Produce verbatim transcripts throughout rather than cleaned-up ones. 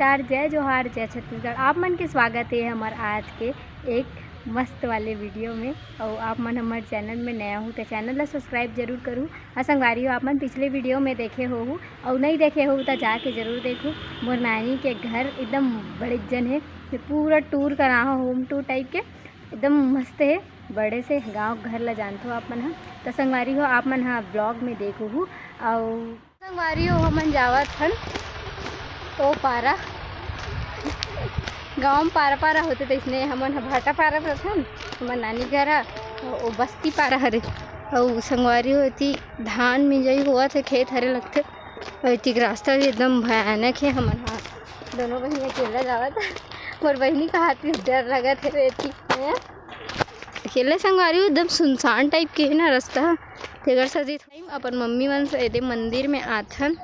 नमस्कार, जय जोहार, जय छत्तीसगढ़। आप मन के स्वागत हे हमर आज के एक मस्त वाले वीडियो में। अउ आप मन हमर चैनल में नया हो तो चैनल ला सब्सक्राइब जरूर करू। अउ संगवारी हो, आप मन पिछले वीडियो में देखे होहू, अउ नहीं देखे होहू तो जाके जरूर देखू। मोर नानी के घर एकदम बड़े जन हे, ये पूरा टूर करा हो, होम टूर टाइप के, एकदम मस्त हे। बड़े से गांव घर ला जानथो आप मन ह। तो संगवारी हो, आप मन ह ब्लॉग में देखू। अउ संगवारी हो, हमन जावत हन ओ पारा। गांव में पारा पारा होथे, तो इसने हमन ह भाटा पारा रथन। हमर नानी घर ह, ओ बस्ती पारा हरे। अउ संगवारी हो, एती धान मिंजई होवत हे, खेत हरे लगथे। अउ एती के रास्ता भी एकदम भयानक हे। हमन ह दोनों बहिनी अकेला जावत हन। मोर बहिनी का हाथ में डर लगत हे रे एती। हैं? अकेले संगवारी हो, एकदम सुनसान टाइप के हे ना रास्ता ह। तेकर सेती हम अपन मम्मी मन से एदे मंदिर में आथन।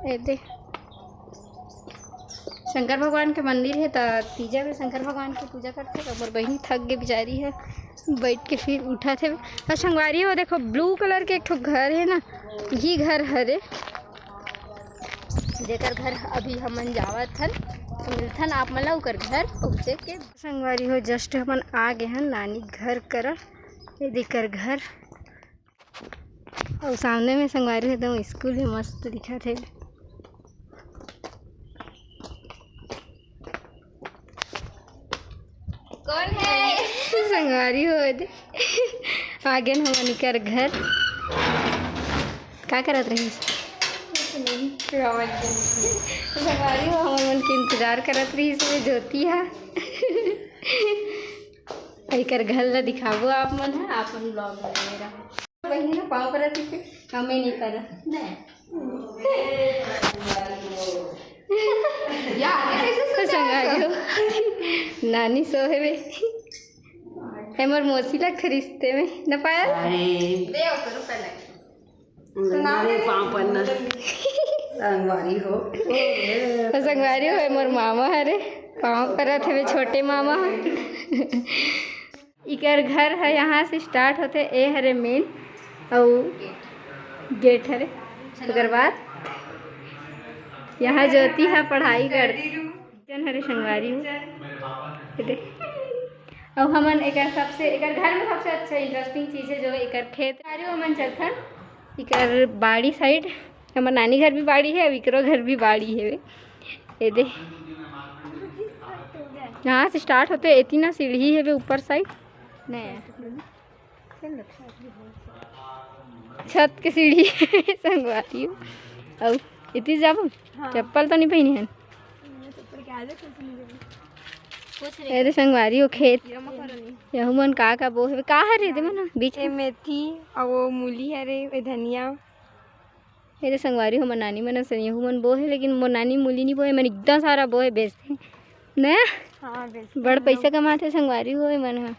एदे शंकर भगवान के मंदिर हे, त तीजा में शंकर भगवान के पूजा करथे। त मोर बहिनी थक गे बिचारी ह, बैठ के फिर उठत हे। अउ संगवारी हो, देखो ब्लू कलर के एक ठो घर हे ना, यही घर हरे, जेकर घर अभी हमन जावत हन। तो मिलथन आप मन ला ओकर घर पहुँचे के। संगवारी हो, जस्ट हमन आ गे हन नानी घर करा। ये देख कर घर, अउ सामने में संगवारी हो, एकदम स्कूल भी मस्त दिखत हे। कौन है? संगवारी हो दे। आ गेन हमन इकर घर। का करत रहिस? संगवारी हो, हमन मन के इंतजार करत रहिस हे ज्योति हा। इकर घर ला दिखाबो आप मन ह, आप मन ब्लॉग में बने रहो। बहिनी ना पाँव परत रहिस हे, हमें नहीं परा। नहीं। यार, ये कैसे तो सोचा संगवारी हो। नानी सोहे में। ए मोर मौसी लगथे रिश्ते में। न पायल? अरे। दे ओकर ऊपर लगे। अरे, पाँव परना। संगवारी हो। तो संगवारी हो, ए मोर मामा हरे। पाँव परत हवे छोटे मामा ह। इकर घर ह, यहाँ से स्टार्ट होथे, ए हरे मेन, अउ गेट हरे। ओकर बाद यहाँ ज्योति ह पढ़ाई कर, जन हरे संगवारी हो। ये देख। अउ हमन एकर सबसे, एकर घर में सबसे अच्छा इंटरेस्टिंग चीज है जो एकर खेत। संगवारी हो, हमन चलथन इकर बाड़ी साइड। हमर नानी घर भी बाड़ी है, अउ इकरो घर भी बाड़ी है। ये दे, यहाँ से स्टार्ट होथे, एती ना सीढ़ी हेवे ऊपर साइड। नहीं, छत के सीढ़ी संगवारी हो। अउ एती जाबो, हाँ। चप्पल तो नहीं पहनी हन। अरे संगवारी हो, खेत। यहू मन का का बो हेवे, का हरे दे मन बीच ए में? मेथी, अउ वो मूली हरे, ए धनिया। ए दे संगवारी हो, हमर नानी मन असन यहू मन बो हे, लेकिन मोर नानी मूली नी बो हे, मन इतना सारा बो हे, बेचथे। ने? हाँ, बेचथे बड़ हम पैसा लोग। कमाथे संगवारी हो, ए मन ह।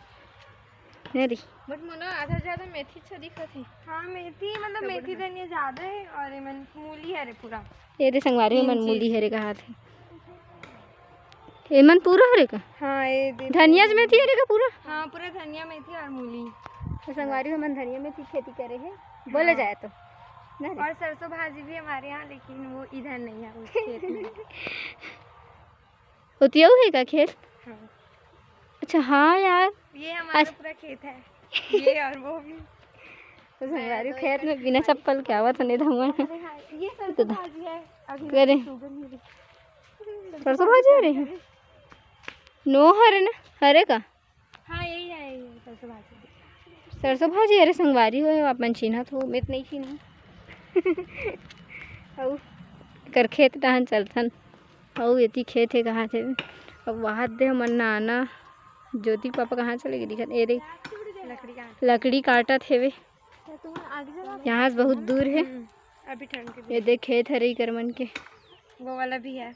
ने री। But मोला आधा ज्यादा मेथी अच्छा दिखत हे। हाँ, मेथी, मतलब, तो मेथी बढ़िया। धनिया ज्यादा है और ये मन मूली हरे पूरा। ए दे संगवारी हो, तीन मन चीज। मूली हरे कहात हे। एमन पूरा हरे का? हाँ, ये दे धनिया मेथी हरे का पूरा? हाँ, पूरा धनिया, मेथी और मूली। तो संगवारी हो, हमन धनिया मेथी खेती करे हे, बोला हाँ। जाए तो। ना रे? और सरसों भाजी भी हमारे यहाँ, लेकिन वो इधर नहीं है, उस खेत में। ओती अउ हे का खेत? हाँ। अच्छा, हाँ यार। ये हमारा अच्छा। पूरा खेत है। ये और वो भी। तो संगवारी खेत में बिना चप्पल के आवत हन धुआं। अरे हाँ, ये सरसों भाजी है। अभी करे। सूगन मिली। सरसों भाजी हरे? नो हरे ना, हरे का? हाँ, यही है, यही है, सरसों भाजी। सरसों भाजी, अरे संगवारी हो, आप मन चिन्हत हो, मैं तो नहीं चिन्हूँ। अउ एकर खेत डहन चलथन। अउ एती खेत हे कहाथे। अब वहाँ दे हमर नाना ज्योति के पापा कहाँ चले गे दिखत? ए रे, लकड़ी काट। लकड़ी काटत हेवे। यहाँ से बहुत दूर हे। हम्म, अभी ठंड के ये देख खेत हरे इकर मन के। वो वाला भी है।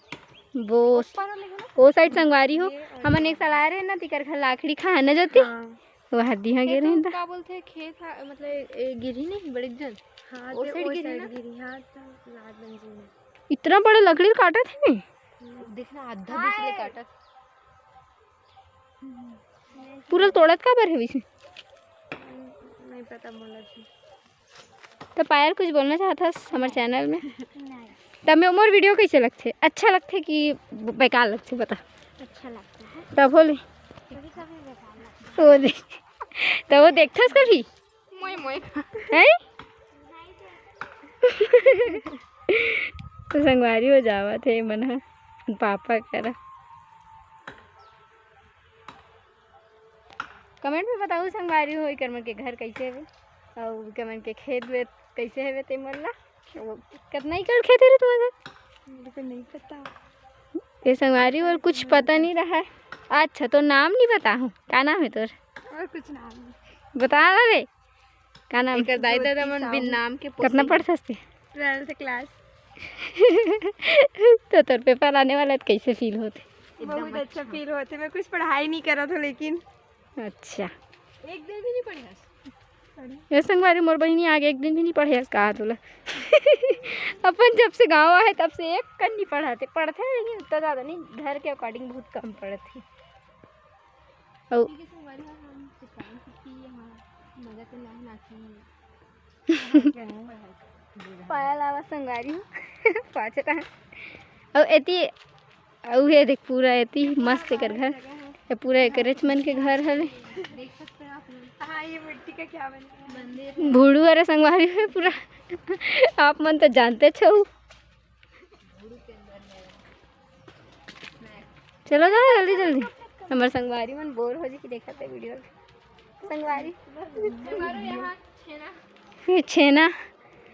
वो ऊपर वाले को ना? वो साइड संगवारी हो। ये और हमन एक साल आए रहे ना, तिकर घर लाकड़ी खाए ना ज्योति। हाँ। वहाँ दिहा ये गे तो रहे का बोलथे खेत हा, मतलब ए गिरी नहीं बड़े जन। हाँ, वो ते साइड ओ गिरी साइड ना? गिरी, हाँ, तो लाल बन जी में। इतना बड़ा लकड़ी काटत हे। देखना आधा बीच ले काटत। पूरा तोड़त काबर हविस? नहीं पता बोलत हे। तो पायल कुछ बोलना चाहत हस हमर चैनल में? नहीं। तब मैं मोर वीडियो कैसे लगथे? अच्छा लगथे कि बेकार लगथे, बता। अच्छा लगता है। तब होले। कभी कभी बेकार लगता है। वो देख, तब वो देखथस कभी? मोए मोए। हैं? तो संगवारी हो जावत हे मन ह पापा करा। कमेंट में बताओ संगवारी हो, एकर मन के घर कैसे हवे, अउ एकर मन के खेत वेत कैसे हवे, ते मन ला। वो कितना एकड़ खेत है रे तुम्हारा? मेरे को नहीं पता। ये संगवारी और कुछ पता नहीं रहा है। अच्छा, तो नाम नहीं बता हूँ, क्या नाम है तोर? और कुछ नाम नहीं। बता ना रे, का नाम? एकर दाई ददा मन बिन नाम के कितना पढ़थस ते? Twelfth class. तो तोर पेपर आने वाला है, तो कैसे फील होते? बहुत अच्छा फील होते। मैं कुछ पढ़ाई नहीं करा था, लेकिन अच्छा। एक दिन भी नहीं पढ़े? ये संगवारी, मोर बहिनी आगे एक दिन भी नहीं पढ़े हस, कहा तोला। अपन जब से गाँव आए, तब से एक कन नहीं पढ़ाते, पढ़ते हैं, लेकिन उतना ज़्यादा नहीं, घर के अकॉर्डिंग बहुत कम पढ़ते। अउ ठीक है, संगवारी, हम कुछ काम सीखी, हमारा मजा तो ना होना चाहिए। पायल आवा संगवारी हो। पाछे रहा। अउ एती, अउ ये देख, पूरा एती मस्त एकर घर। ये पूरा एकरेच मन के घर हवे। देख सकते हैं आप लोग। हाँ, ये मिट्टी का क्या बन रहा है? मंदिर। भूड़ू अरे संगवारी हो पूरा। आप मन तो जानते छो। चलो जाओ जल्दी जल्दी, हमर संगवारी मन बोर हो जी कि देखत है वीडियो। संगवारी। हमारे यहाँ छेना। ये छेना।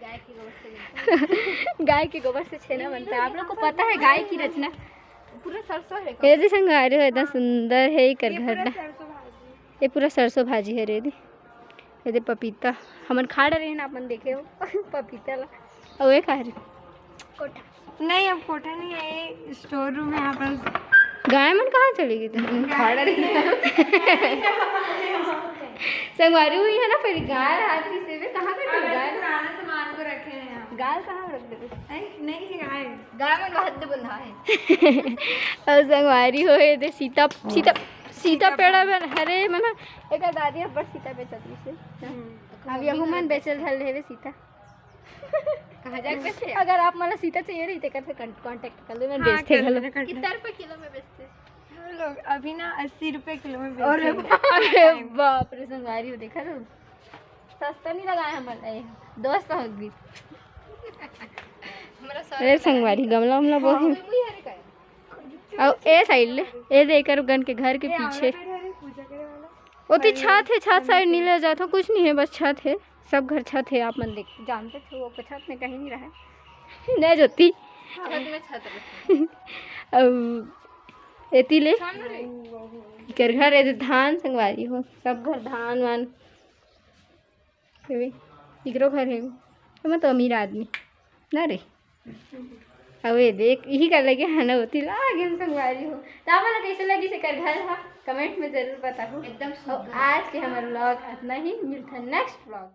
गाय के गोबर से बनता है। गाय के गोबर से छेना बनता है। आप लोग को पता है गाय की रचना? पूरा सरसों है। ये जी संगवारी हो, इतना सुंदर है एकर घर ना। ये पूरा सरसों भाजी है रे दी। ये दे पपीता, हमन खा डरे हैं ना, अपन देखे हो पपीता ला। अउ ये का हरे? कोठा। नहीं, अब कोठा नहीं है, ये स्टोर रूम है यहाँ पर। गाय मन कहाँ चली गई? तो हमन खा डरे हैं। संगवारी हुई है ना, पहले गाय रहा थी, से वे कहाँ कर गई गाय? पुराना सामान को रखे हैं यहाँ। गाय कहाँ रख दे? नहीं, नहीं है गाय। गाय मन बहुत बंधा है। अउ संगवारी हो, ये दे सीता, सीता, सीता पेड़ बन हरे मन। एकर दादी अब्बड़ सीता बेचत रहिसे। अब यहू मन बेचल धर लेवे सीता। कहाँ जाके बेचे? अगर आप मन ला सीता चाहिए रही, तेकर से कॉन्टैक्ट कर ले, मैं हाँ, बेचते कर घलो। लेना contact। कितना रुपए किलो में बेचते? हम लोग अभी ना अस्सी रुपए किलो में बेच रहे हैं। अरे बाप रे, संगवारी हो, देखा तो सस्ता नहीं लगा है हमन ला, दोस्त हो गई। हमारा ए संगवारी, गमला उमला बहुत। अउ ए साइड ले, ए दे एकर गन के घर के पीछे। ओती छत है, छत साइड नहीं ले जाता, कुछ नहीं है, बस छत है, सब घर छत है। आप मन देख जानते थे, वो छत में कहीं नहीं रहा है। नहीं जोती। छत में छत रहे। अब एती ले एकर घर है, धान संगवारी हो, सब घर धान वान। हेवे, इकरो घर हेवे। हम तो अमीर आदमी ना रे। अबे देख, यही का लगे है ना, होती ला आगे में संगवारी हो। तो आप लोग कैसे लगी से कर घर हा, कमेंट में जरूर बताओ। एकदम और सुंदर। आज के हमारा व्लॉग इतना ही, मिलता है नेक्स्ट व्लॉग।